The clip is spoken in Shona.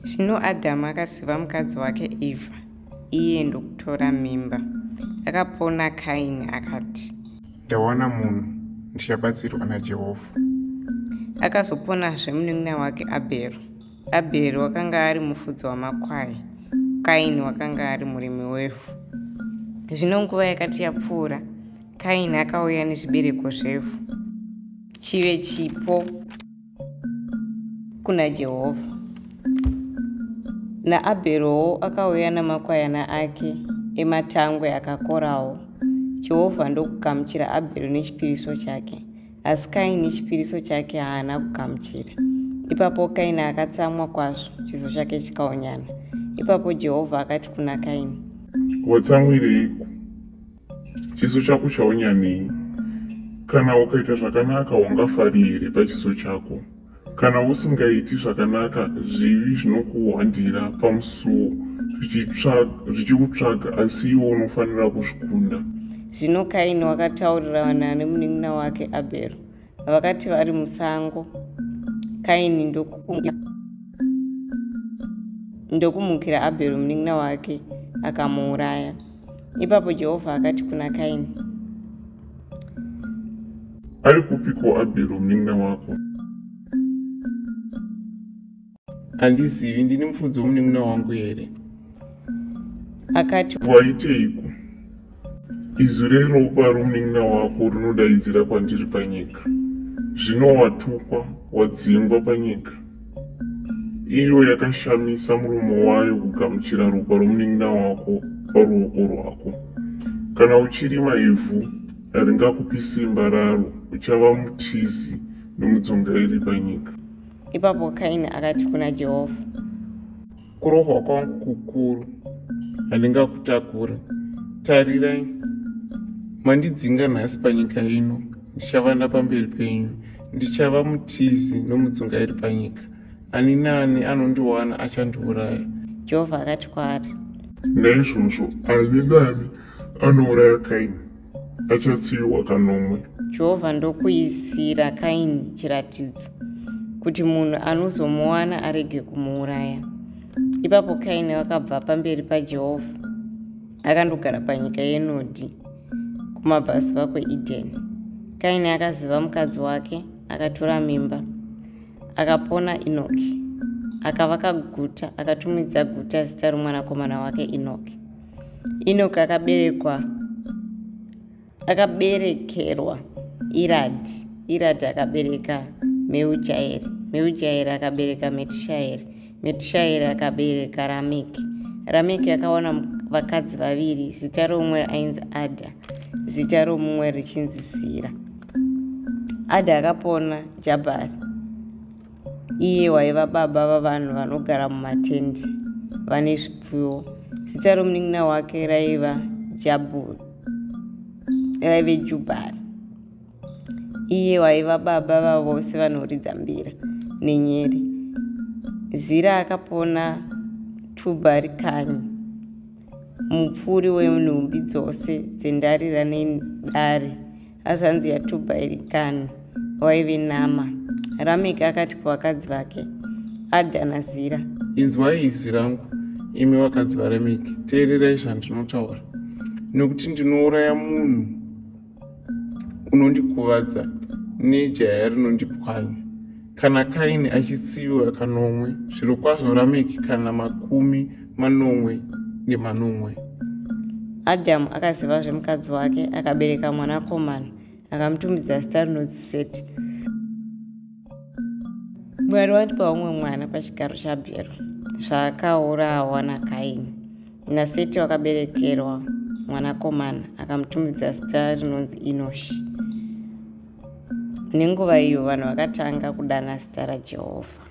Zvino Adhamu akaziva mukadzi wake Evha, iye ndokutora mimba. Akapona Kaini akati, Ndawana munhu, ndichabatsirwa naJehovha. Akazoponazve munin'ina wake Abhero. Abheri wakanga ari mufudzi wamakwai, Kaini wakanga ari murimi wevhu. Zvino nguva yakati yapfuura, Kaini akauya nezvibereko zvevhu, chive chipo kuna Jehovha. NaAbherowo akauya namakwayana ake ematangwe akakorawo. Jehovha ndokugamuchira Abhero nechipiriso chake. Asi Kaini chipiriso chake haana kugamuchira. Ipapo Kaini akatsamwa kwazvo, chiso chake chikaonyana. Ipapo Jehovha akati kuna Kaini, Watsamwireiko? Chiso chako chaonyanei? Kana ukaita zvakanaka ungafari here pachiso chako? Kana usingaiti zvakanaka, zvivi zvinokuhwandira pamusuo zvichikutsvaga, asi iwe unofanira kuzvikunda. Zvino Kaini wakataurirana nemunin'ina wake Abhero. Vakati vari musango, Kaini ndokumukira Abhero munin'ina wake akamuuraya. Ipapo Jehovha akati kuna Kaini, Ari kupiko Abhero munin'ina wako? Handizivi, ndini mufudzi womunin'ina wangu here? Akati, Waiteiko? Izwi reropa romunin'ina wako rinodaidzira kwandiri panyika. Zvino watukwa, wadzingwa panyika. Iyo yakashamisa muromo wayo kugamuchira ropa romunin'ina wako paruoko rwako. Kana uchirima ivhu, haringakupi simba raro, uchava mutizi nomudzungairi panyika. Ipapo Kaini akati kuna Jehovha, Kurohwa kwangu kukuru, handingakutakura. Tarirai, mandidzinga nhasi panyika ino, ndichavanda pamberi penyu, ndichava mutizi nomudzungairi panyika. Ani naani anondiwana achandiuraya. Jehovha akati kwaari, Naizvozvo ani naani anouraya Kaini achatsiviwa kanomwe. Jehovha ndokuisira Kaini chiratidzo, kuti munhu anozomuwana arege kumuuraya. Ipapo Kaini wakabva pamberi paJehovha akandogara panyika yeNodhi, kumabvazuva kweEdheni. Kaini akaziva mukadzi wake, akatora mimba, akapona Enoki. Akavaka guta, akatumidza guta zita romwanakomana wake Enoki. Enoki akaberekwa akaberekerwa Iradhi. Iradhi akabereka Meujaeri. Meujaeri akabereka Metushaeri. Metushaeri akabereka Rameki. Rameki akawana vakadzi vaviri, zita romumwe ainzi Adha, zita romumwe richinzi Zira. Adha akapona Jabhari, iye waiva baba vavanhu vanogara mumatende vane zvipfuwo. Zita romunin'ina wake raiva Jaburi, raive Jubhari. Iye waiva baba vavose vanoridza mbira nenyere. Zira akapona Tubharikanyi, mupfuri wenhumbi dzose dzendarira nedare. Hazvanzi yaTubharikani waive Nama. Rameki akati kuvakadzi vake, Adha naZira, Inzwai izwi rangu, imi vakadzi vaRemeki, teererai zvandinotaura. Nokuti ndinouraya munhu unondikuvadza nejaya rinondipwanya. Kana Kaini achitsiviwa kanomwe, zvirokwazvo Rameki kana 97. Adhamu akazivazve mukadzi wake, akabereka mwanakomana, akamutumidza zita rinonzi Seti. Mwari wandipa umwe mwana pachigaro chaAbhero, zvaakaurawa naKaini. NaSeti wakaberekerwa mwanakomana, akamutumidza zita rinonzi Enoshi. Nenguva iyo vanhu vakatanga kudana zita raJehovha.